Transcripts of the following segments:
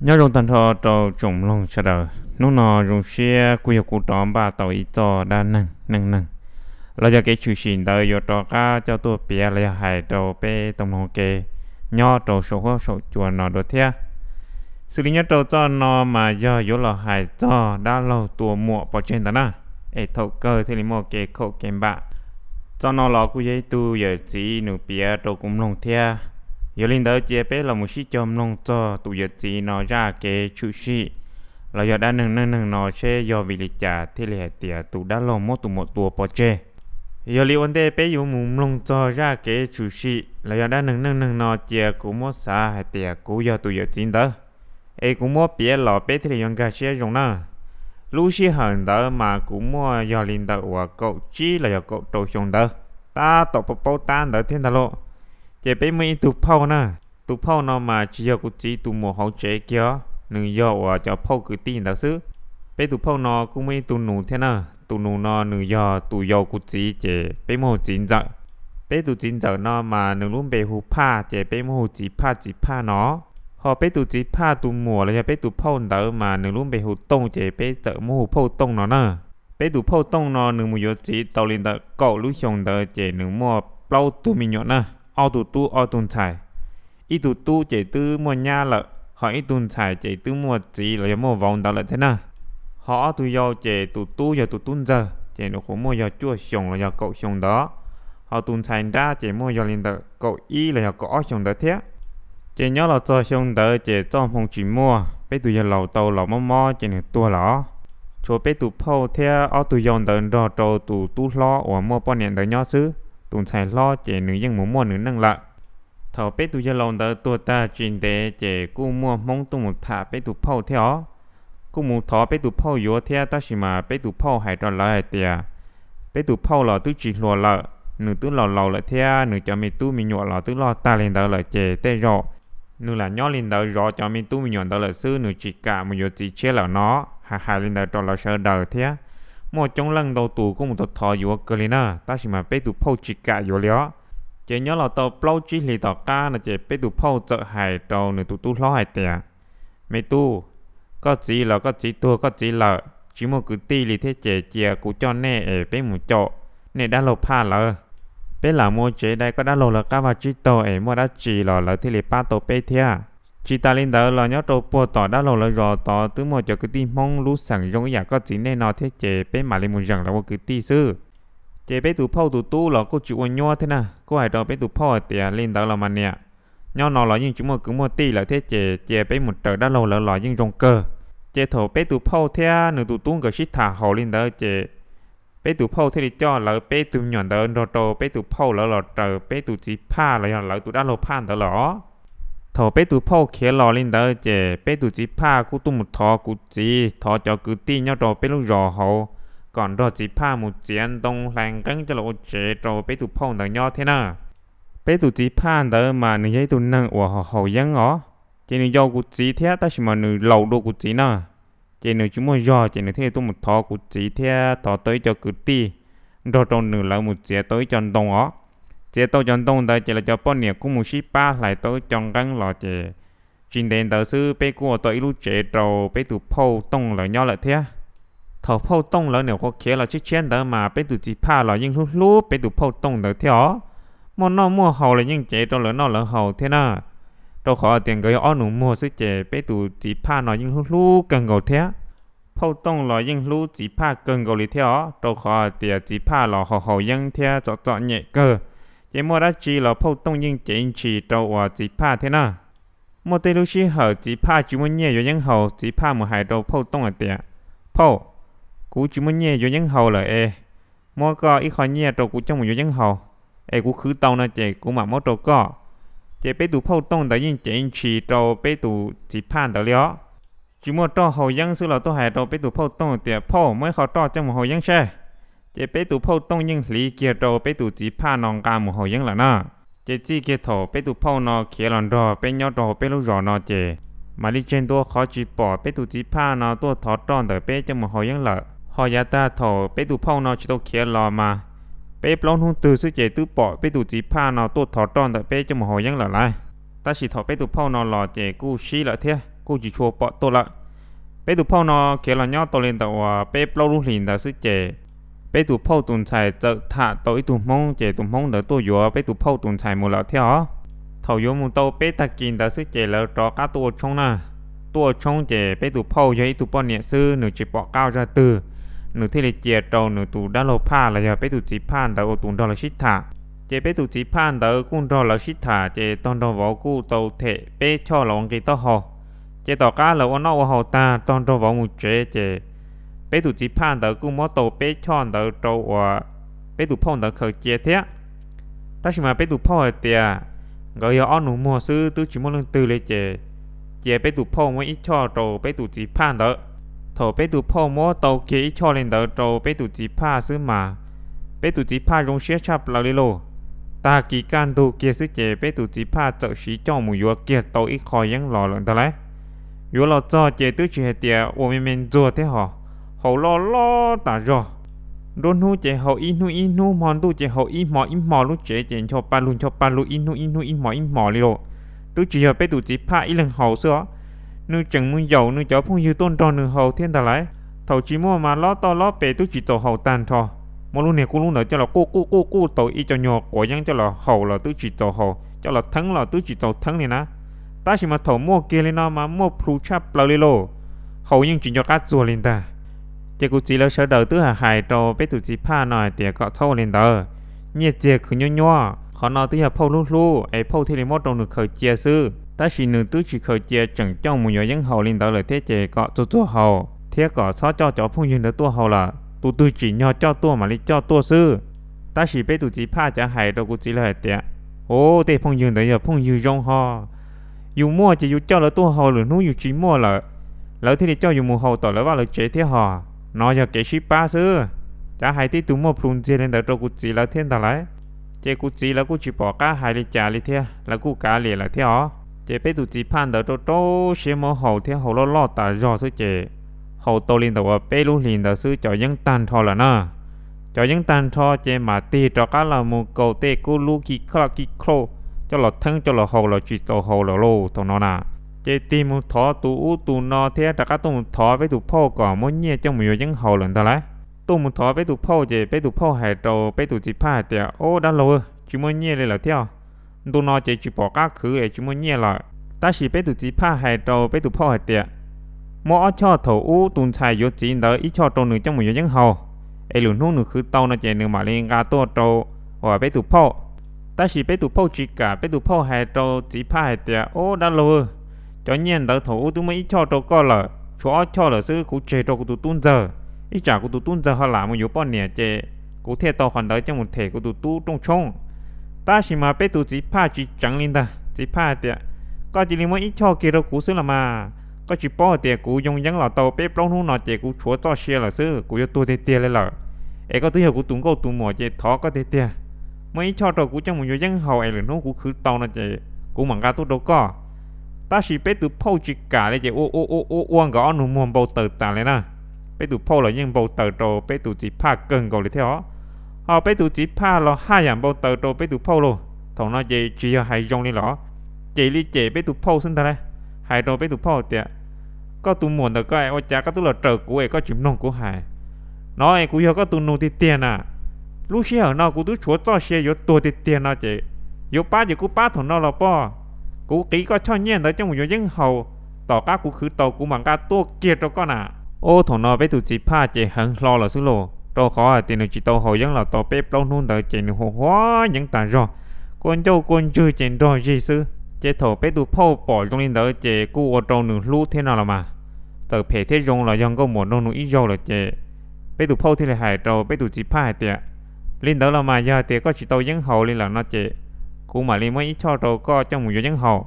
Nyob zoo tag nrho rau tsoom mloog sawv daws, hnub no zoo siab kuj yog kuv rov npaj tau ib txoj dab neeg neej neeg los yog kev tshwm sim ntawd yuav rov qab coj tuaj piav los yog hais rau peb tau mloog ua ke nyob rau saum huab saum cua no dua thiab. Xws li nyob rau txoj no mas yog yuav los hais txog dab laug tua muam pov tseg ntawd na, es thaum kawg thiaj li muaj kev khaum kev npam. Txoj no los kuj yog ib tug yawm txiv nws piav rau kuv mloog thiab. Yog li ntawd cia peb los mus sib cog mloog txog tus yawm txiv no zaj kev tshwm sim los yog dab neeg neej neeg no seb yog vim li cas thiaj li hais tias tus dab laug muab tus muam tua pov tseg. Yog li ua ntej peb yuav mus mloog txog zaj kev tshwm sim los yog dab neeg neej neeg no cia kuv muab xav hais tias kuv yog tus yawm txiv ntawd, es kuv muab piav los peb thiaj li yuav nkag siab zoo na. Lub sij hawm ntawd mas kuv muaj yog li ntawm uas kaum tsib los yog kaum rau xyoo ntawd, tab tom paub paub tab ntawd thiab ntag lauj. Ces peb muaj ib tug phauj na, tus phauj no mas tsis yog kuv txiv tus muam hauv tsev kiag os, nws yog uas cov phauj kwv tij ntawd xwb. Peb tus phauj no kuj muaj ib tug nus thiab na, tus nus no nws yog tus yau kuv txiv ces peb muaj hu txiv ntxawm. Peb tus txiv ntxawm no mas nws lub npe hu Phaj ces peb muab hu txiv Phaj txiv Phaj no. Ho peb tus txiv Phaj tus muam los yog peb tus phauj ntawd mas nws lub npe hu Tooj ces peb txawm muab hu phauj Tooj no na. Peb tus phauj Tooj no nws mus yuav txiv tau li ntawm kaum lub xyoo ntawd ces nws muaj plaub tug me nyuam na, ob tug tub ob tug ntxhais. Ib tug tub ces twb muaj nyab lawm, ho ib tug ntxhais ces twb muaj txiv los yog muaj vauv ntawd lawm thiab na. Ho ob tug yau ces tus tub yog tus tub ntxawg ces nws kuj muaj yog cuaj xyoo los yog kaum xyoo ntawd, ho tus ntxhais nrab ces muaj yog li ntawm kaum ib los yog kaum ob xyoo ntawd thiab. Ces nyob los txog xyoo ntawd ces txoj hmoo tsis muaj, peb tus yawg laus tau los mob mob ces nws tuag lawm. Tshuav peb tus phauj thiab ob tug yau ntawd nrog rau tus tub hlob uas muaj poj niam ntawd nyob xwb, tus ntxhais hlob ces nws yeej mus muaj nws neej lawm. Thaum peb tus yawg laus ntawd tuag tag tsis ntev ces kuj muaj Hmoob tuaj mus tham peb tus phauj thiab os. Kuj mus thov peb tus phauj yuav thiab tab sis mas peb tus phauj hais rau lawv hais tias peb tus phauj los twb tsis hluas lawm, nws twb laus laus lawm thiab nws cov me tub me nyuam los twb loj tag li ntawd lawm ces tej zaum nws lam nyob li ntawd zov cov me tub me nyuam ntawd lawm xwb, nws tsis kam mus yuav txiv tshiab lawm no. Hais hais li ntawd rau lawv sawv daws thiab muaj coob leej ntau tus kuj mus thov thov yuav kawg li na, tab sis mas peb tus phauj tsis kam yuav li os. Ces nyob los tau plaub tsib hlis tom qab no ces peb tus phauj txawm hais rau nws tus tub hlob hais tias, me tub, koj txiv los koj txiv tuag koj txiv lawm tsis muaj kwv tij li thiab ces cia kuv coj nej es peb mus caum nej dab laug Phaj lawv. Peb lam mus ua tsev dai koj dab laug lawv qab vaj tsib taug es muaj dab tsi los lawv thiaj li pab tau peb thiab. Tsis tas li ntawd los nyob rau puag tom dab laug lawv zos tod twb muaj cov kwv tij Hmoob lub xeem zoo ib yam koj txiv nej no thiab ces peb mam li mus zeem lawv ua kwv tij xwb. Ces peb tus phauj tus tub los kuj tsis ua nyuab thiab na, kuj hais rau peb tus phauj hais tias li ntawd los mas niam, nyob no los yeej tsis muaj kwv muaj tij lawm thiab ces cia peb mus raws dab laug lawv los yeej zoo kawg. Ces thaum peb tus phauj thiab nws tus tub nkawd sib tham haum li ntawd ces peb tus phauj thiaj li coj lawv peb tug me nyuam ntawd nrog rau peb tus phauj lawv los raws peb tus txiv Phaj los yog lawv tus dab laug Phaj ntawd lawm os. Thaum peb tus phauj khiav los li ntawd ces peb tus txiv Phaj kuj tuaj mus thov kuv txiv, thov cov kwv tij nyob rau peb lub zos hauv kom nrog txiv Phaj mus txiav ntoo hlais nqeeb coj los ua tsev rau peb tus phauj ntawd nyob thiab na. Peb tus txiv Phaj ntawd mas nws yog ib tug neeg uas haus yeeb os, ces nws yau kuv txiv thiab tab sis mas nws laus dua kuv txiv na. Ces nws tsis muaj zog ces nws thiaj li tuaj mus thov kuv txiv thiab thov tau ib co kwv tij nrog rau nws lawv mus txiav tau ib co ntoo os. Txiav tau cov ntoo ntawd ces lawv cov poj niam kuj mus sib pab hlais tau ib co nqeeb los ces tsis ntev ntawd xwb peb kuj ua tau ib lub tsev rau peb tus phauj Tooj lawv nyob lawm thiab. Thaum phauj Tooj lawv nyuam qhuav khiav los tshiab tshiab ntawd mas peb tus txiv Phaj los yeej hlub hlub peb tus phauj Tooj ntawd thiab os. Muaj noj muaj haus los yeej cev rau lawv noj lawv haus thiab na. Rau qhov tias nkawd yog ob nus muag xwb ces peb tus txiv Phaj no yeej hlub hlub kawg nkaus thiab. Phauj Tooj los yeej hlub txiv Phaj kawg nkaus li thiab os, rau qhov tias txiv Phaj los haus haus yeeb thiab txom txom nyem kawg, ces muaj dab tsi los phauj Tooj yeej cev ntshis rau uas txiv Phaj thiab na. Muaj tej lub sij hawm txiv Phaj tsis muaj nyiaj yuav yeeb haus, txiv Phaj mus hais rau phauj Tooj hais tias, phauj, kuv tsis muaj nyiaj yuav yeeb haus lawm es muab koj ib qho nyiaj rau kuv coj mus yuav yeeb haus, es kuv khwv tau no ces kuv mam muab rau koj. Ces peb tus phauj Tooj ntawd yeej cev ntshis rau peb tus txiv Phaj ntawd li os. Tsis muaj roj haus yeeb xwb los tuaj hais rau peb tus phauj Tooj tias, phauj, muab ib qho roj coj mus haus yeeb seb. Ces peb tus phauj Tooj yeej hliv kiag rau peb tus txiv Phaj no nqa mus haus yeeb lawm na. Ces txij kiag thaum peb tus phauj no khiav los nrog peb nyob rau hauv peb lub zos no ces mam li tseg ntua qhov tsis pom peb tus txiv Phaj no tuaj thov roj ntawm peb coj mus haus yeeb lawm. Ho yav tag thaum peb tus phauj no tsis tau khiav los mas peb plaub hnub twg xwb ces twb pom peb tus txiv Phaj no tuaj thov roj ntawm peb coj mus haus yeeb lawm lauj. Tab sis thaum peb tus phauj no los ces kuj sib lawm thiab, kuj tsis tshua pom tuaj lawm. Peb tus phauj no khiav los nyob tau li ntawm uas peb plaub lub hlis ntawd xwb ces peb tus phauj tus ntxhais txawm tham tau ib tug hmoob ces tus hmoob ntawd tuaj yuav peb tus phauj tus ntxhais mus lawm thiab os. Thaum yuav mus tau peb tag kis ntawd xwb ces lawv rov qab tuaj ua tshoob na. Tuaj ua tshoob ces peb tus phauj yog ib tug poj niam xwb, nws tsis pom qab zaj twg, nws thiaj li cia rau nws tus dab laug Phaj los yog peb tus txiv Phaj ntawd ua tus nrog lawv sib tham. Ces peb tus txiv Phaj ntawd kuj nrog lawv sib tham ces tog nrog vauv kuj tau them peb choj los ua nqi taub hau. Ces tom qab lawv ua noj ua haus tag tog nrog vauv mus tsev ces peb tus txiv Phaj ntawd kuj muab tau peb choj ntawd rau uas peb tus phauj ntawd khaws cia thiab. Tab sis mas peb tus phauj hais tias nkawd yog ob nus muag xwb twb tsis muaj leej twg li ces cia peb tus phauj muab ib choj rau peb tus txiv Phaj ntawd. Thaum peb tus phauj muab tau kiag ib choj li ntawd rau peb tus txiv Phaj xwb mas peb tus txiv Phaj zoo siab tshaj plaws li lauj. Tag kis kaj ntug kiag xwb ces peb tus txiv Phaj txawm siv coj mus yuav kiag tau ib qho yeeb los lawm ntag lauj. Yuav los txog ces twb tsis hais tias ua me me ntxuag thiab hos, haus loj loj tas zog. Nruab hnub ces haus ib hnub ib hnub, hmo ntuj ces haus ib hmo ib hmo, lub tsev ces ncho pa lug ncho pa lug ib hnub ib hnub ib hmo ib hmo li lauj. Twb tsis yog peb tus txiv Phaj ib leeg haus xwb os, nws tseem mus yaum nws cov phooj ywg tuaj nrog nws haus thiab ntag lauj. Thaum tsis muaj mas lob toj lob pes twb tsis txaus haus tag nrho. Muab lub niag kub lub ntawd coj los quj quj quj quj tau ib co nyuag quav yeeb coj los haus los twb tsis txaus haus, coj los theeb los twb tsis txaus theeb li na. Tab sis mas thaum muaj kiag li no mas muaj plhus tshaj plaws li lauj, haus yeej tsis nco qab txuag li ntag. Ces kuv txiv lawv sawv daws twb hais hais rau peb tus txiv Phaj no hais tias kom txhob ua li ntawd, nyiaj txiag khwv nyuab nyuab, qhov no twb yog phauj hlub hlub es phauj thiaj li muab rau nws khaws cia xwb, tab sis nws twb tsis khaws cia tseem coj mus yuav yeeb haus li ntawd lawm thiab ces kom txuag txuag haus thiab kom txhob coj cov phooj ywg ntawd tuaj haus lawm, tus twg tsim nyog coj tuaj mam li coj tuaj xwb. Tab sis peb tus txiv Phaj cav hais rau kuv txiv lawv hais tias, Ub, tej phooj ywg ntawd yog phooj ywg zoo ho, yus muaj ces yus coj lawv tuaj haus, lwm hnub yus tsis muaj lawm, lawv thiaj li coj yus mus haus tom lawv vaj lawv tsev thiab hos. No yog kev sib pab xwb. Cav hais tib tug muaj plhus ntxiag li ntawd rau kuv txiv lawv thiab ntag lauj. Ces kuv txiv lawv kuj tsis pom qab hais li cas li thiab, lawv kuj kav liam lawm thiab os. Ces peb tus txiv Phaj ntawd rau rau siab muab haus thiab haus loj loj tas zog xwb ces haus tau li ntawm uas peb lub hlis ntawd xwb cov yeeb tag nrho lawm na. Cov yeeb tag nrho ces mam tig rov qab los mus kaus tej kub lub ki khlaj ki khlauj coj los theeb coj los haus los tsis txaus haus lawm lauj thaum no na. Ces tig mus thov tus ub tus no thiab rov qab tuaj mus thov peb tus phauj kom muab nyiaj coj mus yuav yeeb haus lawm ntag lauj. Tuaj mus thov peb tus phauj ces peb tus phauj hais rau peb tus txiv Phaj hais tias, Ub, dab laug, tsis muaj nyiaj li lawm thiab, ntu no ces tsis pom qab khwv es tsis muaj nyiaj lawm. Tab sis peb tus txiv Phaj hais rau peb tus phauj hais tias, Muab ob choj thaum ub tus ntxhais yuav txiv ntawd ib choj rau nws coj mus yuav yeeb haus, es lwm hnub nws khwv tau no ces nws mam li nqa tuaj rau uas peb tus phauj. Tab sis peb tus phauj tsis kam, peb tus phauj hais rau txiv Phaj hais tias, Ub, dab laug, cov nyiaj ntawd thaum ub twb muab ib choj rau koj lawm, tshuav ob choj lawm xwb, kuv tseg rau kuv tus tub ntxawg. Ib tsam kuv tus tub ntxawg ho lam mus yuav poj niam ces kuv thiaj tau qhov ntawd coj mus them kuv tus tub rooj tshoob. Tab sis mas peb tus txiv Phaj tsis tseev li ntag, txiv Phaj hais tias, Koj cia li muab ib choj kiag rau kuv xwb los mas. Koj tsis paub hais tias kuv yoo yeeb los tau peb plaub hnub no ces kuv tshuav txoj sia lawm xwb, kuv yuav tuag tiag tiag li lawm. Es koj twb yog kuv tus nkauj tus muam ces thov koj tiag tiag, muab ib choj rau kuv coj mus yuav yeeb haus es lwm hnub kuv khwv tau no ces kuv mam nqa tuaj rau koj. Tab sis peb tus phauj tsis kam li ces ua ua ua ua ua nkawd ob nus muag npau taws tas li na. Peb tus phauj los yeej npau taws rau peb tus txiv Phaj kawg nkaus li thiab os. Ho peb tus txiv Phaj los haj yam npau taws rau peb tus phauj lauj. Thaum no ces tsis yog hais zoo li los, cem li cem peb tus phauj xwb ntag lauj. Hais rau peb tus phauj tias, Koj tus muam ntawm koj ua cas koj twb los raws kuv es koj tsis mloog kuv hais? No es kuv yog koj tus nus tiag tiag na. Lub sij hawm no kuv twb tshuav txoj sia yuav tuag tiag tiag no ces yuav pab ces kuj pab thaum no los pob. Kuv qiv koj choj nyiaj ntawd coj mus yuav yeeb haus, tom qab kuv khwv tau kuv mam nqa tuaj kiag rau koj na. Ub, thaum no peb tus txiv Phaj ces heev hlo lawm xwb lauj, rau qhov hais tias nws tsis tau haus yeeb los tau peb plaub hnub ntawd ces nws huam huam yeeb tas zog, kua ncauj kua ntswg ces nrog zig xwb. Ces thaum peb tus phauj pom zoo li ntawd ces kuj ua rau nws hlub thiab no los mas, txawm phem thiab zoo los yog nkauj muam nrog nws ib zaug lawm ces peb tus phauj thiaj li hais rau peb tus txiv Phaj hais tias, Li ntawd los mas yog hais tias koj tsis tau yeeb haus li lawm no ces kuv mam li muab ib choj rau koj coj mus yuav yeeb haus,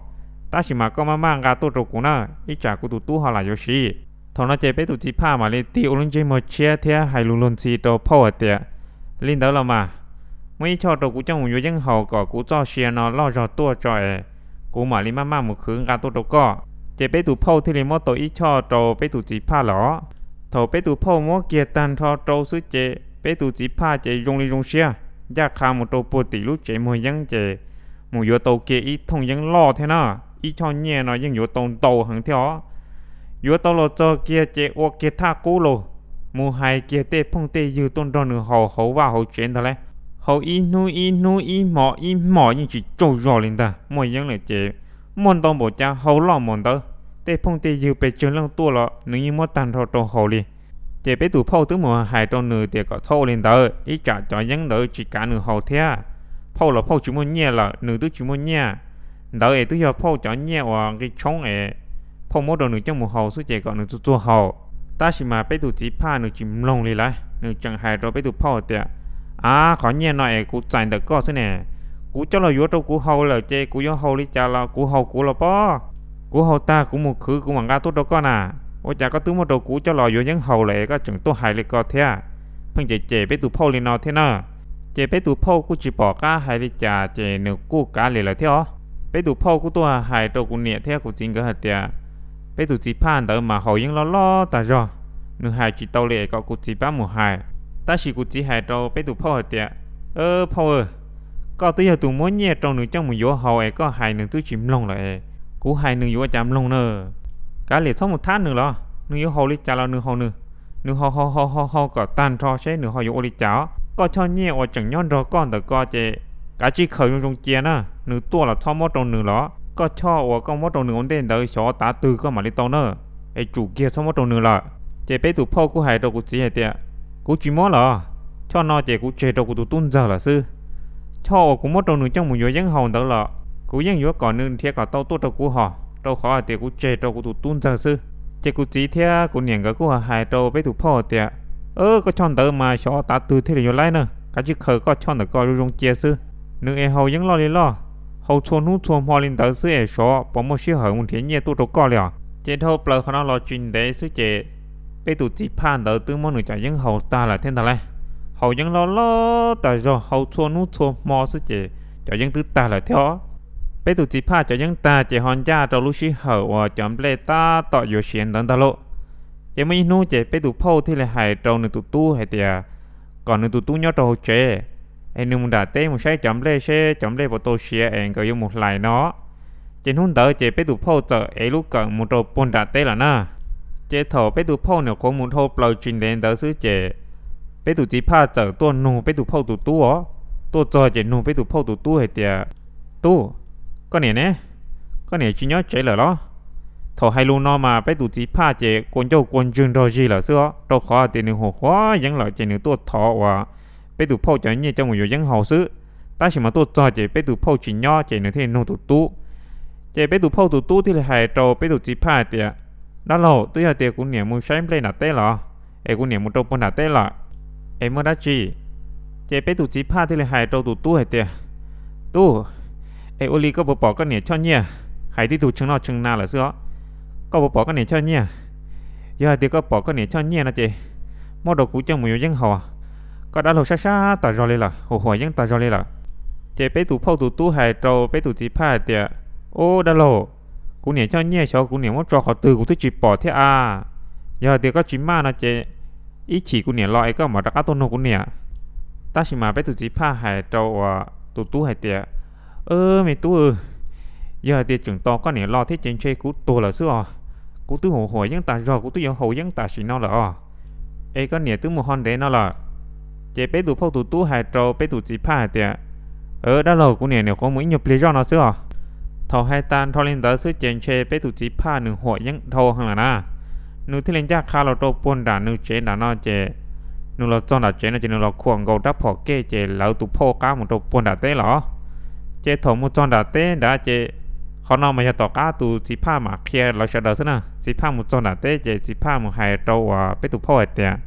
tab sis mas koj maj maj nqa tuaj rau kuv na, ib tsam kuv tus tub ho lam yuav siv. Thaum no ces peb tus txiv Phaj mam li tig ua lub ntsej muag tshiab thiab hais lus luag ntxhi rau phauj hais tias, Li ntawd los mas, muab ib choj rau kuv coj mus yuav yeeb haus kom kuv txoj sia no loj zog tuaj tso es kuv mam li maj maj mus khwv nqa tuaj rau koj. Ces peb tus phauj thiaj li muab tau ib choj rau peb tus txiv Phaj lawm. Thaum peb tus phauj muab kiag tag nrho rau xwb ces peb tus txiv Phaj ces zoo li zoo siab, ncaj qha mus rau puag tim lub tsev muag yeeb ces mus yuav tau kiag ib thooj yeeb loj thiab na. Ib choj nyiaj no yeej yuav tau ntau heev thiab os. yuav tau los txog kiag ces ua kiag thaj qub los mus hais kiag tej phooj tej ywg tuaj nrog nws haus hauv vaj hauv tsev ntag lauj. Haus ib hnub ib hnub ib hmo ib hmos yeej tsis tsaug zog li ntag, muaj yeeb lawm ces muaj ntau npaum cas haus loj npaum ntawd. Tej phooj tej ywg pes tsawg leej tuaj los nws yeej muab tag nrho rau haus li. Ces peb tus phauj twb mus hais rau nws tias kom txhob ua li ntawd, ib tsam cov yeeb ntawd tsis kav nws haus thiab. Phauj los phauj tsis muaj nyiaj lawm, nws twb tsis muaj nyiaj. Ntawd es twb yog phauj cov nyiaj uas nqi tshoob es phauj muab rau nws coj mus haus xwb ces kom nws txuag txuag haus. Tab sis mas peb tus txiv Phaj nws tsis mloog li lawm, nws tseem hais rau peb tus phauj tias, Av, qhov nyiaj no es kuv txais ntawm koj xwb ne, kuv coj los yuav rau kuv haus lawm ces kuv yuav haus li cas los kuv haus kuv los pob. Kuv haus tag kuv mus khwv kuv mam nqa tuaj rau koj na. Ua cas koj twb muab rau kuv coj los yuav yeeb haus lawm es koj tseem tuaj hais li ko thiab? Pheej cem cem peb tus phauj li no thiab na. Ces peb tus phauj kuj tsis pom qab hais li cas ces nws kuj kav liam lawm thiab os. Peb tus phauj kuj tuaj hais rau kuv niam thiab kuv txiv nkawd hais tias, Peb tus txiv Phaj ntawd mas haus yeeb loj loj tag zog, nws hais tsis tau li es kom kuv txiv pab mus hais. Tab sis kuv txiv hais rau peb tus phauj hais tias, Phauj, koj twb yog tus muab nyiaj rau nws coj mus yuav haus es koj hais nws twb tsis mloog lawm es kuv hais nws yuav ua cas mloog na? Kav liam txhob mus thab nws los, nws yuav haus li cas los nws haus nws. Nws haus haus haus haus haus kom tag nrho seb nws ho yuav ua li cas os. Koj choj nyiaj uas tseem nyob nrog koj ntawm ko ces kav tsij khaws zoo zoo cia na, nws tuaj los txhob muab rau nws los koj choj uas koj muab rau nws ua ntej ntawd xyov tav twg koj mam li tau na, es tsum kiag txhob muab rau nws lawm. Ces peb tus phauj kuj hais rau kuv txiv hais tias, Kuv tsis muab los, choj no ces kuv tseg rau kuv tus tub ntxawg lawm xwb. Choj uas kuv muab rau nws coj mus yuav yeeb haus ntawd los kuv yeej yuav kom nws nrhiav kom tau tuaj rau kuv hos, rau qhov hais tias kuv tseg rau kuv tus tub ntxawg xwb. Ces kuv txiv thiab kuv niam nkawd kuj hais rau peb tus phauj hais tias, Koj choj ntawd mas xyov tav twg thiaj li yuav laib na, kav tsij khaws koj choj ntawm ko zoo zoo cia xwb. Nws es haus yeeb loj li loj, haus txhua hnub txhua hmo li ntawd xwb es xyov puas muaj sij hawm mus nrhiav nyiaj tuaj rau koj li os. Ces dhau plaws qhov no los tsis ntev xwb ces peb tus txiv Phaj ntawd twb muab nws cov yeeb haus tag lawm thiab ntag lauj. Haus yeeb loj loj tas zog, haus txhua hnub txhua hmo xwb ces cov yeeb twb tag lawm thiab os. Peb tus txiv Phaj cov yeeb tag ces ho ncaj rau lub sij hawm uas cov nplej tab tom yuav siav ntawd ntag lauj. Ces muaj ib hnub ces peb tus phauj thiaj li hais rau nws tus tub hais tias, kom nws tus tub nyob rau hauv tsev, es nws mus nram teb mus saib cov nplej seb cov nplej puas tau siav es nkawd yuav mus hlais no. Ces hnub ntawd ces peb tus phauj txawm ev lub kawm mus rau puag nram teb lawm na. Ces thaum peb tus phauj nyuam qhuav mus dhau plaws tsis ntev ntawd xwb ces peb tus txiv Phaj txawm tuaj nug peb tus phauj tus tub os. Tuaj txog ces nug peb tus phauj tus tub hais tias, Tub, koj niam ne? Koj niam tsis nyob tsev lawm los? Thaum hais lus no mas peb tus txiv Phaj ces kua ncauj kua ntswg nrog zig lawm xwb os, rau qhov tias nws huam huam yeeb lawm ces nws tuaj thov uas peb tus phauj cov nyiaj coj mus yuav yeeb haus xwb. Tab sis mas tuaj txog ces peb tus phauj tsis nyob ces nws thiaj li nug tus tub. Ces peb tus phauj tus tub thiaj li hais rau peb tus txiv Phaj hais tias, Dab laug, twb yog tias kuv niam mus saib nplej nram teb los, es kuv niam mus rau puag nram teb lawm, es muaj dab tsi? Ces peb tus txiv Phaj thiaj li hais rau tus tub hais tias, Tub, es ua li koj puas pom koj niam choj nyiaj? Hais tib tug tshee noj tshee na lawm xwb os. Koj puas pom koj niam choj nyiaj? Yog hais tias koj pom koj niam choj nyiaj no ces muab rau kuv coj mus yuav yeeb haus. Koj dab laug sab sab tas zog li lawm, huam huam yeeb tas zog li lawm. Ces peb tus phauj tus tub hais rau peb tus txiv Phaj hais tias, Ub dab laug, kuv niam choj nyiaj xyov kuv niam muab tso qhov twg kuv twb tsis pom thiab a. Yog hais tias koj tsis maj no ces ib chim kuv niam los es koj mam rov qab tuaj nug kuv niam. Tab sis mas peb tus txiv Phaj hais rau uas tus tub hais tias, Me tub, yog hais tias tseem tos koj niam los thiab ces ntshe kuv tuag lawm xwb os. Kuv twb huam huam yeeb tas zog, kuv twb yuav haus yeeb tam sim no lawm os. Es koj niam twb mus ho ntev no lawm. Ces peb tus phauj tus tub hais rau peb tus txiv Phaj hais tias, Dab laug, kuv niam nyuam qhuav mus ib nyuag pliag zoj no xwb os. Thaum hais tas nrho li ntawd xwb ces ntshe peb tus txiv Phaj nws huam yeeb dhau heev lawm na. Nws thiaj li ncaj qha los rau puag nram nws tsev nram no ces nws los txog nram tsev no ces nws los khuam nkaus rab phom kej ces lawv tus phauj qab mus rau puag nram teb los. Ces thaum mus txog nram teb nrad ces qhov no mas yog tom qab tus txiv Phaj mam qhia lawv sawv daws xwb na. Txiv Phaj mus txog nram teb ces txiv Phaj mus hais rau uas peb tus phauj hais tias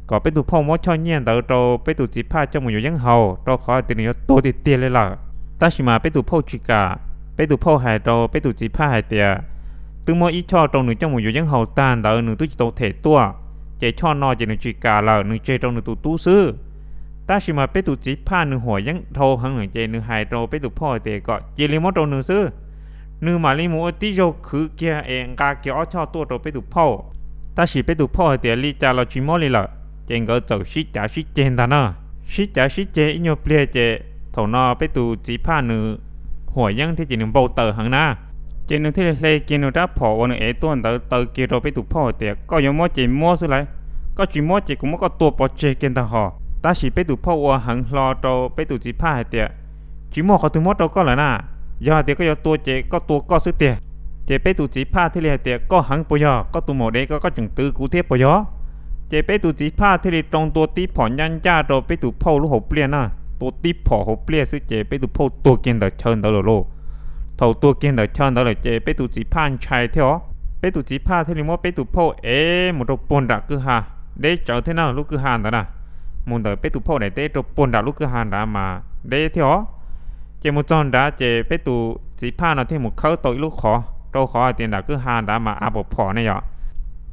kom peb tus phauj muab choj nyiaj ntawd rau peb tus txiv Phaj coj mus yuav yeeb haus, rau qhov tias nws yuav tuag tiag tiag li lawm. Tab sis mas peb tus phauj tsis kam. Peb tus phauj hais rau peb tus txiv Phaj hais tias twb muab ib choj rau nws coj mus yuav yeeb haus tag ntawd nws twb tsis tau them tuaj, ces choj no ces nws tsis kam lawm, nws tseg rau nws tus tub xwb. Tab sis mas peb tus txiv Phaj nws huam yeeb dhau heev lawm ces nws hais rau peb tus phauj hais tias kom cia li muab rau nws xwb, nws mam li mus ua tib zaug khwv kiag es nqa kiag ob choj tuaj rau peb tus phauj. Tab sis peb tus phauj hais tias li cas los tsis muab li lawm, ces nkawd txawm sib cav sib ceg ntag na. Sib cav sib ceg ib nyuag pliag ces thaum no peb tus txiv Phaj nws huam yeeb thiab ces nws npau taws heev na. Ces nws thiaj li hle kiag nws rab phom uas nws ev tuaj ntawd taw kiag rau peb tus phauj hais tias, koj yuav muab ces muab xwb lauj, koj tsis muab ces kuv muab koj tua pov tseg kiag ntag hos. Tab sis peb tus phauj ua heev hlo rau peb tus txiv phaj hais tias, tsis muaj qhov twg muab rau koj lawm na, yog hais tias koj yuav tua ces koj tua koj xwb tiag. Ces peb tus txiv phaj thiaj li hais tias, koj heev puas yog? Koj tus maum dev ko koj tseem twv kuv thiab puas yog? Ces peb tus txiv phaj thiaj li rau ntua tib phom ncaj ncaj rau peb tus phauj lub hauv pliaj na, tua tib phom hauv pliaj xwb ces peb tus phauj tuag kiag ntawm chaw ntawd lawm lauj. Thaum tuag kiag ntawm chaw ntawd lawm ces peb tus txiv phaj ntshai thiab os. Peb tus txiv phaj thiaj li muab peb tus phauj ev mus rau puag nram kwj ha, deb tsawv thiab na lub kwj ha ntawd na, mus ntawm peb tus phauj daim teb rau puag nram lub kwj ha nrad mas deb thiab os. Ces mus txog nrad ces peb tus txiv phaj no thiaj mus khawb tau ib lub qhov, rau qhov hais tias nram kwj ha nrad mas av pom phom ne yom.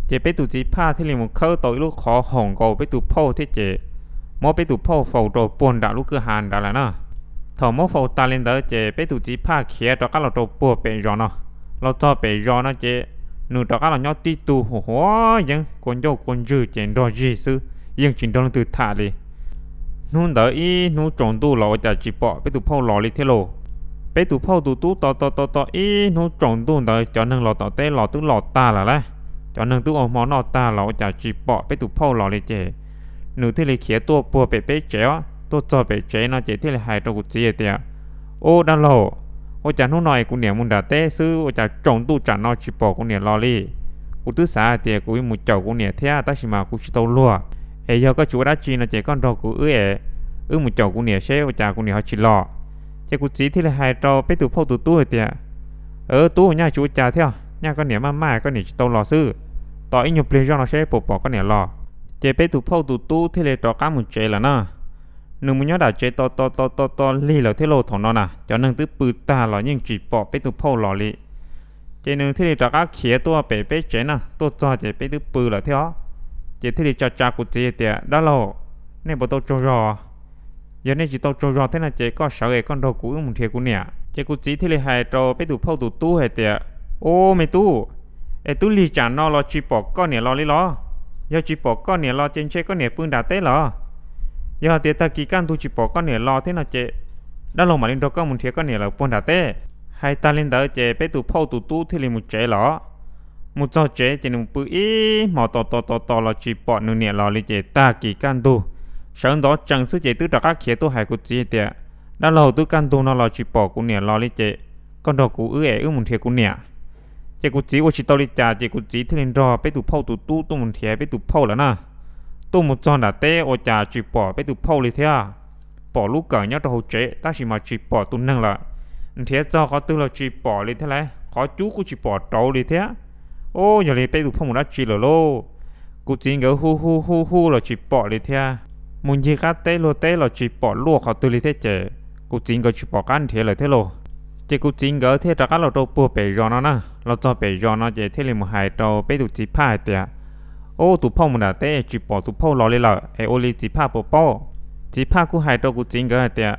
Ces peb tus txiv phaj thiaj li mus khawb tau ib lub qhov haum nkaus peb tus phauj thiab ces muab peb tus phauj faus rau puag nram lub kwj ha nrad lawm na. Thaum muab faus tas li ntawd ces peb tus txiv phaj khiav rov qab los rau puag pem zos no. Los txog pem zos no ces nws rov qab los nyob tib tug huam huam yeeb, kua ncauj kua ntswg ces nrog zig xwb, yeej tsis nrog leej twg tham li. Hnub ntawd ib hnub tsaus ntuj los ua cas tsis pom peb tus phauj los li thiab lauj. Peb tus phauj tus tub tos tos tos tos ib hnub tsaus ntuj ntawd cov neeg los tom teb los twb los tag lawm lauj, cov neeg twb ua hmo noj tag los ua cas tsis pom peb tus phauj los li ces nws thiaj li khiav tuaj puag pem peb tsev os. Tuaj txog pem tsev no ces thiaj li hais rau kuv txiv hais tias, ub dab laug, ua cas hnub no es kuv niam mus nram teb xwb ua cas tsaus ntuj tsam no tsis pom kuv niam los li? Kuv twb xav hais tias kuv yuav mus caum kuv niam thiab tab sis mas kuv tsis tau luag. Es yog koj tsis ua dab tsi no ces koj nrog kuv wb es wb mus caum kuv niam seb ua cas kuv niam ho tsis los. Ces kuv txiv thiaj li hais rau peb tus phauj tus tub hais tias, tub, nyaj tsis ua cas thiab, nyaj koj niam maj maj koj niam tsis tau los xwb. Tos ib nyuag pliag zoj no seb puas pom koj niam los. Ces peb tus phauj tus tub thiaj li rov qab mus tsev lawm na. Nws mus nyob nram tsev tos tos tos tos tos lig lawm thiab lauj. Thaum no na cov neeg twb pw tag los yeej tsis pom peb tus phauj los li. Ces nws thiaj li rov qab khiav tuaj pem peb tsev na, tuaj txog ces peb twb pw lawm thiab os. Ces thiaj li tsa tsa kuv txiv hais tias, dab laug, nej puas tau tsaug zog? Yog nej tsis tau tsaug zog thiab no ces koj sawv es koj nrog kuv wb mus nrhiav kuv niam. Ces kuv txiv thiaj li hais rau peb tus phauj tus tub hais tias, ub me tub, es twb lig tsam no los tsis pom koj niam los li los? Yog tsis pom koj niam los ces ntshe koj niam pw nram teb lawm. Yog tias tag kis kaj ntug tsis pom koj niam los thiab no ces dab laug mam li nrog koj mus nrhiav koj niam lawm puag nram teb. Hais tag li ntawd ces peb tus phauj tus tub thiaj li mus tsev lawm. Mus txog tsev ces nws mus pw ib hmos tos tos tos tos los tsis pom nws niam los li ces tag kis kaj ntug sawv ntxov tsees xwb ces twb rov qab khiav tuaj hais kuv txiv hais tias, dab laug, twb kaj ntug no los tsis pom kuv niam los li ces koj nrog kuv wb es wb mus nrhiav kuv niam. Ces kuv txiv ua tsis tau li cas ces kuv txiv thiaj li nrog peb tus phauj tus tub tuaj mus nrhiav peb tus phauj lawm na. Tuaj mus txog nram teb ua cas tsis pom peb tus phauj li thiab. Pom lub kawm nyob rau hauv tsev tab sis mas tsis pom tus neeg lawm. Nrhiav txog qhov twg los tsis pom li thiab lauj, qhov cub kuj tsis pom rauv li thiab. Ub, yog li peb tus phauj mus dab tsi lawm lauj? Kuv txiv nkawd hu hu hu hu los tsis pom li thiab. Mus ncig qab teb luag teb los tsis pom luaj qhov twg li thiab ces kuv txiv nkawd tsis pom qab nrhiav lawm thiab lauj. Ces kuv txiv nkawd thiaj rov qab los rau puag pem zos no na. Los txog pem zos no ces thiaj li mus hais rau peb tus txiv phaj hais tias, ub, tus phauj mus nram teb tsis pom tus phauj los li lawm es ua li txiv phaj puas paub? Txiv phaj kuj hais rau kuv txiv nkawd hais tias,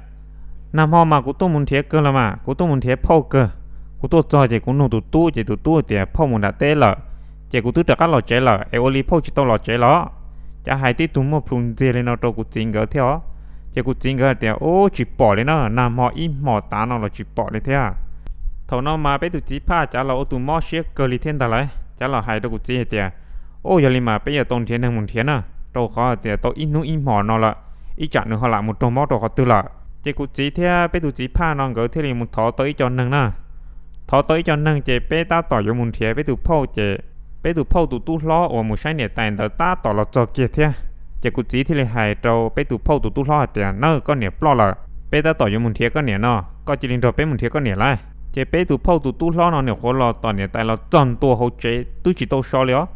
nag hmo mas kuv tuaj mus nrhiav kawg los mas, kuv tuaj mus nrhiav phauj kawg. Kuv tuaj txog ces kuv nug tus tub ces tus tub hais tias phauj mus nram teb lawm, ces kuv twb rov qab los tsev lawm es ua li phauj tsis tau los tsev los? Cav hais tib tug muaj plhus ntxiag li no rau kuv txiv nkawd thiab os. Ces kuv txiv nkawd hais tias, ub, tsis pom li na, nag hmo ib hmos tav no los tsis pom li thiab. Thaum no mas peb tus txiv phaj cav los ua tus mob siab kawg li thiab ntag lauj, cav los hais rau kuv txiv hais tias, ub, yog li mas peb yuav tau nrhiav neeg mus nrhiav na, rau qhov hais tias tau ib hnub ib hmos no lawm, ib tsam nws ho lam mus raug mob rau qhov twg lawm. Ces kuv txiv thiab peb tus txiv phaj no nkawd thiaj li mus thov tau ib co neeg na. Thov tau ib co neeg ces peb tab tom yuav mus nrhiav peb tus phauj ces peb tus phauj tus tub hlob uas mus saib niam tais ntawd tab tom los txog kiag thiab. Ces kuv txiv thiaj li hais rau peb tus phauj tus tub hlob hais tias, nawb, koj niam ploj lawm, peb tab tom yuav mus nrhiav koj niam no, koj cia li nrog peb mus nrhiav koj niam lauj. Ces peb tus phauj tus tub hlob no nyuam qhuav los tom niam tais los txog ntua hauv tsev twb tsis tau so li os,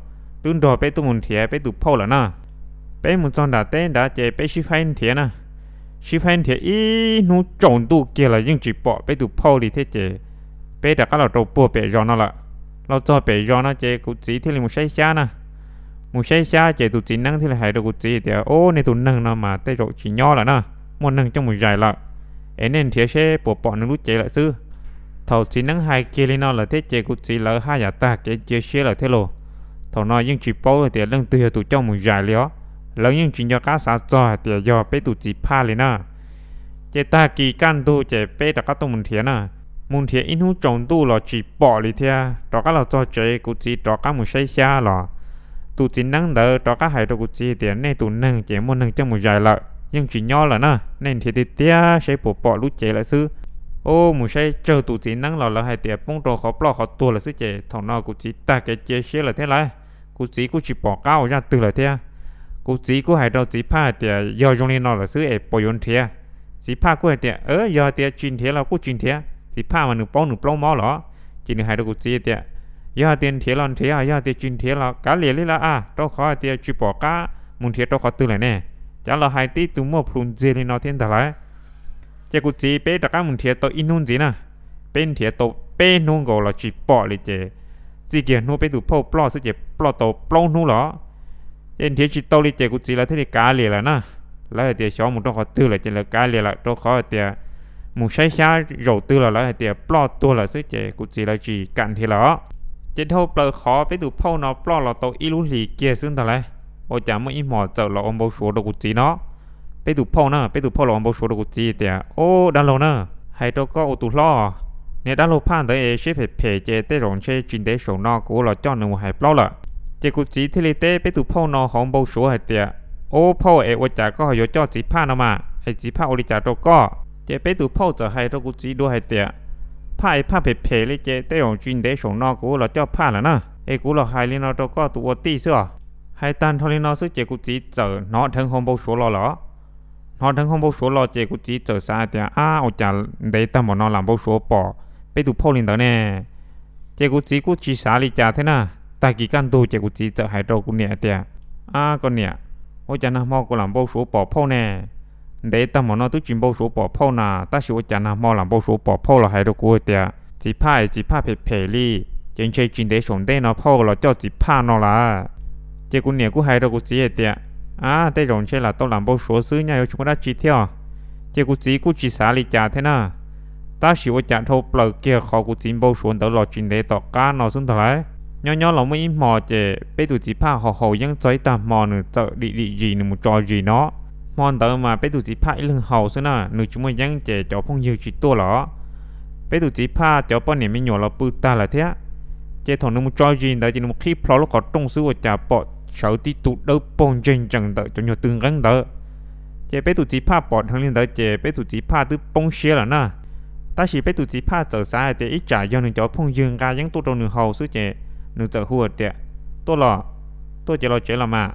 twb nrog peb tuaj mus nrhiav peb tus phauj lawm na. Peb mus txog nram teb nrad ces peb sib faib nrhiav na. Sib faib nrhiav ib hnub tsaus ntuj kiag los yeej tsis pom peb tus phauj li thiab ces peb rov qab los rau puag pem zos no lawm. Los txog pem zos no ces kuv txiv thiaj li mus saib xyab na. Mus saib xyab ces tus txiv neeb thiaj li hais rau kuv txiv tias, ub, nej tus neeg no mas tej zaum tsis nyob lawm na, muaj neeg coj mus zais lawm, es nej nrhiav seb puas pom nws lub cev lawm xwb. Thaum txiv neeb hais kiag li no lawm thiab ces kuv txiv lawv haj yam tag kev cia siab lawm thiab lauj. Thaum no yeej tsis paub tias leej twg yog tus coj mus zais li os. Lawv yeej tsis nco qab xav txog hais tias yog peb tus txiv phaj li na. Ces tag kis kaj ntug ces peb rov qab tuaj mus nrhiav na. Mus nrhiav ib hnub tsaus ntuj los tsis pom li thiab. Rov qab los txog tsev, kuv txiv rov qab mus saib xyab los tus txiv neeb ntawd rov qab hais rau kuv txiv tias, nej tus neeg ces muaj neeg coj mus zais lawm, yeej tsis nyob lawm na, nej nrhiav tiag tiag saib puas pom lub cev lawm xwb. Ub, mus saib tsawg tus txiv neeb los lawv hais tias poob rau qhov ploj qhov tuag lawm xwb ces thaum no kuv txiv tag kev cia siab lawm thiab lauj. Kuv txiv kuj tsis pom qab ua zaj twg lawm thiab. Kuv txiv kuj hais rau txiv Phaj hais tias, yog zoo li no lawm xwb es puas yuav nrhiav? Txiv Phaj kuj hais tias, yog hais tias tsis nrhiav los kuj tsis nrhiav. Txiv Phaj mas nws paub nws plaub mob los, ces nws hais rau kuv txiv tias, yog hais tias nrhiav los nrhiav, yog hais tias tsis nrhiav los kav liam li lawm a, rau qhov hais tias tsis pom qab mus nrhiav rau qhov twg lawm ne. Cav los hais tib tug muaj plhus ntxiag li no thiab ntag lauj. Ces kuv txiv peb rov qab mus nrhiav tau ib hnub ntxiv na, peb nrhiav tau peb hnub nkaus los tsis pom li ces txij kiag hnub peb tus phauj ploj xwb ces ploj tau plaub hnub los, ces nrhiav tsis tau li ces kuv txiv lawv thiaj li kav liam lawm na. Lawv hais tias xyov mus rau qhov twg lawm ces lawv kav liam lawm, rau qhov hais tias mus saib xyab zaum twg los lawv hais tias ploj tuag lawm xwb ces kuv txiv lawv tsis kam nrhiav lawm. Ces dhau plaws qhov peb tus phauj no ploj los tau ib lub hlis kiag xwb ntag lauj, ua cas muaj ib hmos txawm los ua npau suav rau kuv txiv no. Peb tus phauj na, peb tus phauj los ua npau suav rau kuv txiv tias, ub, dab laug na, hais rau koj ua tus hlob, niag dab laug Phaj ntawd es siab phem phem ces tej zaum ntshe tsis ntev saum no kuv los coj nws mus hais plaub lawm. Ces kuv txiv thiaj li teb peb tus phauj no hauv npau suav hais tias, ub phauj, es ua cas koj ho yuav coj txiv Phaj no mas, es txiv Phaj ua li cas rau koj? Ces peb tus phauj txawm hais rau kuv txiv dua hais tias, Phaj es Phaj phem phem li ces tej zaum tsis ntev saum no kuv los coj Phaj lawm na, es kuv los hais li no rau koj tus ua tij xwb os. Hais tag nrho li no xwb ces kuv txiv txawm hnov dheev hauv npau suav los lawm. Hnov dheev hauv npau suav los ces kuv txiv txawm xav tias, ab, ua cas ntev tag npaum no lam npau suav pom peb tus phauj li ntawd ne? Ces kuv txiv kuj tsis xav li cas thiab na. Tag kis kaj ntug ces kuv txiv txawm hais rau kuv niam tias, ab, koj niam, ua cas nag hmo kuv lam npau suav pom phauj ne? Ntev tag npaum no twb tsis npau suav pom phauj na, tab sis ua cas nag hmo lam npau suav pom phauj los hais rau kuv tias txiv Phaj es txiv Phaj phem phem li, ces ntshe tsis ntev saum ntej no phauj los coj txiv Phaj no lawm. Ces kuv niam kuj hais rau kuv txiv hais tias, ab, tej zaum ntshe lam tau lam npau suav xwb, nyaj yuav tsis muaj dab tsi thiab. Ces kuv txiv kuj tsis xav li cas thiab na. Tab sis ua cas dhau plaws kiag qhov kuv txiv npau suav ntawd los tsis ntev tom qab no xwb ntag lauj, nyob nyob los muaj ib hmos ces peb tus txiv Phaj haus haus yeeb txog ib tag hmo nws txawm dim dim zis nws mus tso zis no. Hmo ntawd mas peb tus txiv Phaj ib leeg haus xwb na, nws tsis muaj yeeb ces cov phooj ywg tsis tuaj los. Peb tus txiv Phaj cov poj niam me nyuam los pw tag lawm thiab. Ces thaum nws mus tso zis ntawd ces nws mus qhib plho lub qhov rooj xwb ua cas pom sawv tib tug dawb paug ntseg ntsees ntawm cov nyuag tw nqeeb ntawd. Ces peb tus txiv Phaj pom dheev li ntawd ces peb tus txiv Phaj twb poob siab lawm na. Tab sis peb tus txiv Phaj txawm xav hais tias ib tsam yog nws cov phooj ywg nqa yeeb tuaj rau nws haus xwb ces nws txawm hu tias, tuaj los, tuaj ces los tsev los mas.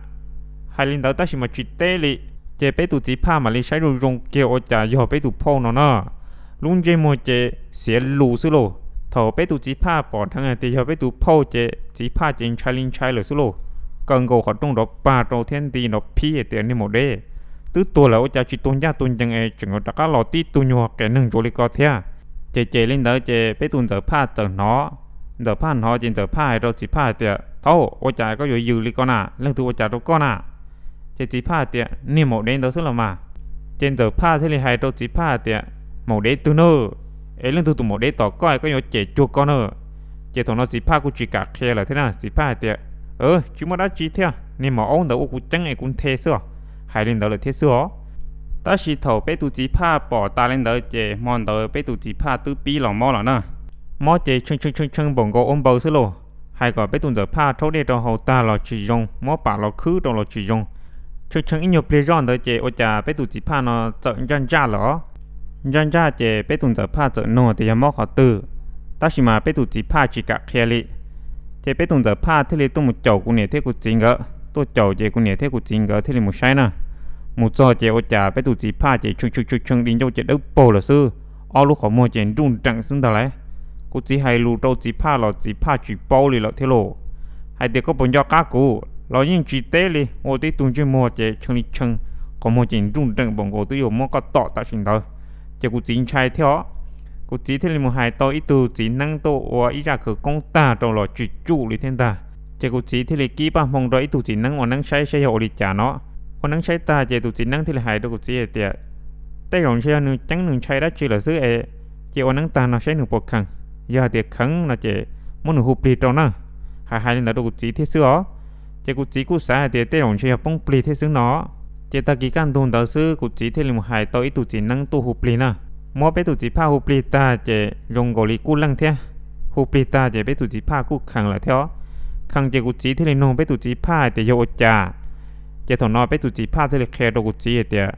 Hais li ntawd tab sis mas tsis teb li. Ces peb tus txiv Phaj mam li saib zoo zoo kiag ua cas yog peb tus phauj no na. Lub ntsej muag ces xiav lus xwb lauj. Thaum peb tus txiv Phaj pom dheev hais tias yog peb tus phauj ces txiv Phaj ces ntshai li ntshai lawm xwb lauj. Kaw nkaus qhov rooj nrov pag rau thiab nti nrov phib hais tias, niag maum dev, twb tuag lawm ua cas tsis tuag ncaj tuag ncees es tseem yuav rov qab los tib tug nyuag qias neeg ntsuav li ko thiab? Ces ces li ntawd ces peb tus ntxawm Phaj txawm hnov. Ntxawm Phaj hnov ces ntxawm Phaj hais rau txiv Phaj hais tias, thaub, ua cas koj yuav yws li ko na, leej twg ua cas rau koj na? Ces txiv Phaj hais tias, niag maum dev ntawd xwb los mas. Ces ntxawm Phaj thiaj li hais rau txiv Phaj hais tias, maum dev twg na? Es leej twg tus maum dev tom koj es koj yuav cem cuag koj na? Ces thaum no txiv Phaj kuj tsis kam qhia lawm thiab na, txiv Phaj hais tias, tsis muaj dab tsi thiab, niag maum aub ntawd ua kuv ceeb es kuv nthe xwb os. Hais li ntawd lawm thiab xwb os. Tab sis thaum peb tus txiv Phaj pom tas li ntawd ces hmo ntawd peb tus txiv Phaj twb pib los mob lawm na. Mob ces tshee tshee tshee npaum nkaus ua npaws xwb lauj. Hais kom peb tus ntxawm Phaj rhaub dej rau haus tag los tsis zoo, muab pam los khwb rau los tsis zoo. Tshee tshee ib nyuag pliag zoj ntawd ces ua cas peb tus txiv Phaj no txawm ntsaj ntsaj lawm os. Ntsaj ntsaj ces peb tus ntxawm Phaj txawm nug tias yog mob qhov twg, tab sis mas peb tus txiv Phaj tsis kam qhia li. Ces peb tus ntxawm Phaj thiaj li tuaj mus caum kuv niam thiab kuv txiv nkawd, tuaj caum ces kuv niam thiab kuv txiv nkawd thiaj li mus saib na. Mus txog ces ua cas peb tus txiv Phaj ces tshee tshee tshee tshee di ncauj ces dawb paug lawm xwb, ob lub qhov muag ces nruj nreem xwb ntag lauj. Kuv txiv hais lus rau txiv Phaj los txiv Phaj tsis paub li lawm thiab lauj. Hais tias koj puas nco qab kuv los yeej tsis teb li, ua tib tug ntsej muag ces tshee li tshee, qhov muag ces nruj nreem npaum nkaus twb yuav muab koj tom tam sim ntawd. Ces kuv txiv ntshai thiab os. Kuv txiv thiaj li mus hais tau ib tug txiv neeb tuaj ua ib zaj khawv koob tag rau los tsis tsuj li thiab ntag. Ces kuv txiv thiaj li kib paj hmoo rau ib tug txiv neeb ua neeb saib saib yog ua li cas no. Ua neeb saib tag ces tus txiv neeb thiaj li hais rau kuv txiv hais tias, tej zaum ntshe yog nws ceeb nws ntshai dab tsi lawm xwb es, ces ua neeb tag no saib nws puas kheev. Yog hais tias kheev no ces muab nws hu plig rau na. Hais hais li ntawd rau kuv txiv thiab xwb os. Ces kuv txiv kuj xav hais tias tej zaum ntshe yog poob plig thiab xwb no. Ces tag kis kaj ntug ntawd xwb kuv txiv thiaj li mus hais tau ib tug txiv neeb tuaj hu plig na. Muab peb tus txiv phaj hu plig tag ces zoo nkaus li kuj leej thiab. Hu plig tag ces peb tus txiv phaj kuj kheev lawm thiab os. Kheev ces kuv txiv thiaj li nug peb tus txiv phaj hais tias yog ua cas. Ces thaum no peb tus txiv phaj thiaj li qhia rau kuv txiv hais tias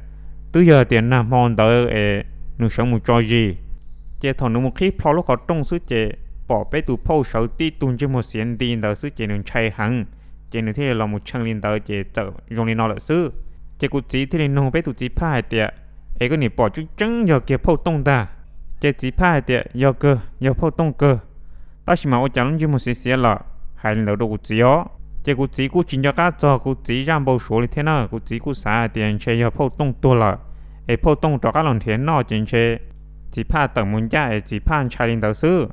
twb yog tias nag hmo ntawd es nws sawv mus tso zis, ces thaum nws mus qhib plho lub qhov rooj xwb ces pom peb tus phauj sawv tib tug ntsej muag xiav nti ntawd xwb ces nws ntshai heev, ces nws thiaj li los mus tshee li ntawd ces txawm zoo li no lawm xwb. Ces kuv txiv thiaj li nug peb tus txiv phaj hais tias, es koj nim pom tseeb tseeb yog kiag phauj Tooj ntag? Ces txiv phaj hais tias yog kawg, yog phauj Tooj kawg, tab sis mas ua cas lub ntsej muag xiav xiav lawm, hais li ntawd rau kuv txiv os. Ces kuv txiv kuj tsis nco qab txog kuv txiv zaj npau suav li thiab na, kuv txiv kuj xav hais tias ntshe yog phauj Tooj tuag lawm, es phauj Tooj rov qab los nrhiav noj ces ntshe txiv phaj tawm mus ncaj es txiv phaj ntshai li ntawd xwb.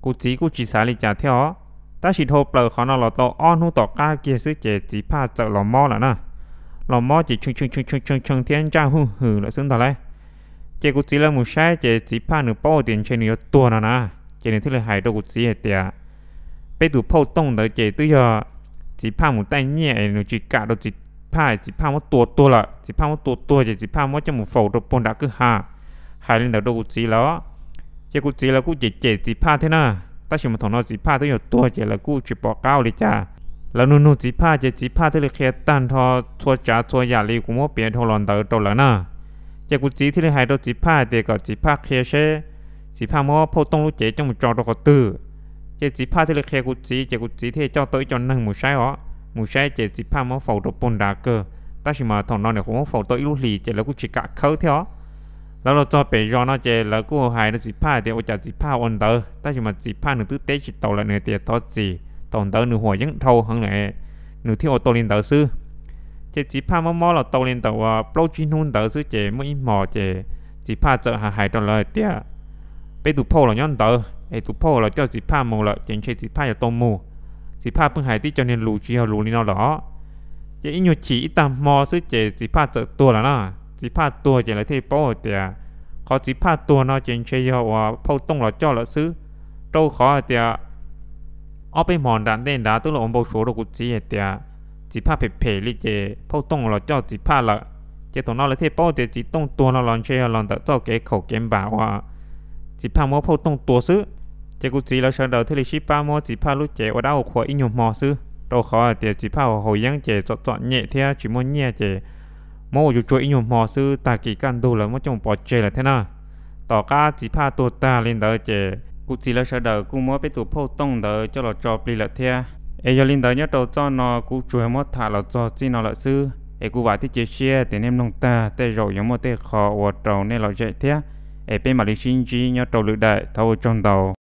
Kuv txiv kuj tsis xav li cas thiab os. Tab sis dhau plaws qhov no los tau ob hnub tom qab kiag xwb ces txiv phaj txawm los mob lawm na. Los mob ces tshee tshee tshee tshee thiab ntsaj hwj hwm lawm xwb ntag lauj. Ces kuv txiv lawv mus saib ces txiv phaj nws paub tias ntshe nws yuav tuag no na, ces nws thiaj li hais rau kuv txiv hais tias peb tus phauj Tooj ntawd ces twb yog txiv phaj mus taij nyiaj es nws tsis kam rau txiv phaj, txiv phaj muab tua tuag lawm, txiv phaj muab tua tuag ces txiv phaj muab coj mus faus rau puag nram kwj ha. Hais li ntawd rau kuv txiv lawm. Ces kuv txiv lawv kuj cem cem txiv phaj thiab na, tab sis mas thaum no txiv phaj twb yuav tuag ces lawv kuj tsis pom qab ua li cas. Lawv nug nug txiv phaj ces txiv phaj thiaj li qhia tag nrho txhua tsav txhua yam li kuv muab piav dhau los ntawd rau lawv na. Ces kuv txiv thiaj li hais rau txiv phaj hais tias kom txiv phaj qhia seb txiv phaj muab phauj Tooj lub cev coj mus tso rau qhov twg. Ces txiv phaj thiaj li qhia kuv txiv ces kuv txiv thiaj coj tau ib co neeg mus saib os. Mus saib ces txiv phaj muab faus rau puag nrad kawg, tab sis mas thaum no nws kuj muab faus tau ib lub hlis ces lawv kuj tsis kam khawb thiab os. Lawv los txog pem zos no ces lawv kuj hais rau txiv phaj tias ua cas txiv phaj ua ntawd, tab sis mas txiv phaj nws twb teb tsis taus lawm, nws tias thov txim, thaum ntawd nws huam yeeb dhau heev lawm, nws thiaj ua tau li ntawd xwb. Ces txiv phaj mob mob los tau li ntawm uas plaub tsib hnub ntawd xwb ces muaj ib hmos ces txiv phaj txawm hais hais rau lawv hais tias peb tus phauj los nyob ntawd es tus phauj los coj txiv phaj mus lawm ces ntshe txiv phaj yuav tau mus. Txiv phaj pheej hais tib co niag lus tsis yog lus li no lawm os. Ces ib nyuag chim ib tag hmo xwb ces txiv phaj txawm tuag lawm na. Txiv phaj tuag ces lawv thiaj paub hais tias qhov txiv phaj tuag no ces ntshe yog uas phauj Tooj los coj lawm xwb, rau qhov hais tias ob peb hmos nram ntej nrad twb los ua npau suav rau kuv txiv hais tias txiv phaj phem phem li ces phauj Tooj los coj txiv phaj lawm. Ces thaum no lawv thiaj paub tias txiv Tooj tuag no los ntshe yog los ntawm txoj kev khaum kev npam uas txiv phaj muab phauj Tooj tua xwb. Ces kuv txiv lawv sawv daws thiaj li sib pab muab txiv phaj lub cev ua dab ua qhua ib nyuag hmo xwb, rau qhov hais tias txiv phaj haus yeeb ces txom txom nyem thiab tsis muaj nyiaj ces muab ua tsuag tsuag ib nyuag hmo xwb, tag kis kaj ntug lawv muab coj pov tseg lawm thiab na. Tom qab txiv phaj tuag tag li ntawd ces kuv txiv lawv sawv daws kuj muab peb tus phauj Tooj ntawd coj los tso plig lawm thiab. Es yog li ntawd nyob rau zaj no kuv tsuas muab tham los txog txij no lawm xwb, es kuv vam thiab cia siab tias nej mloog tag tej zaum yuav muaj tej qho ua rau nej lom zem thiab. Es peb mam li sib ntsib nyob rau lwm daim, thov ua tsaug ntau.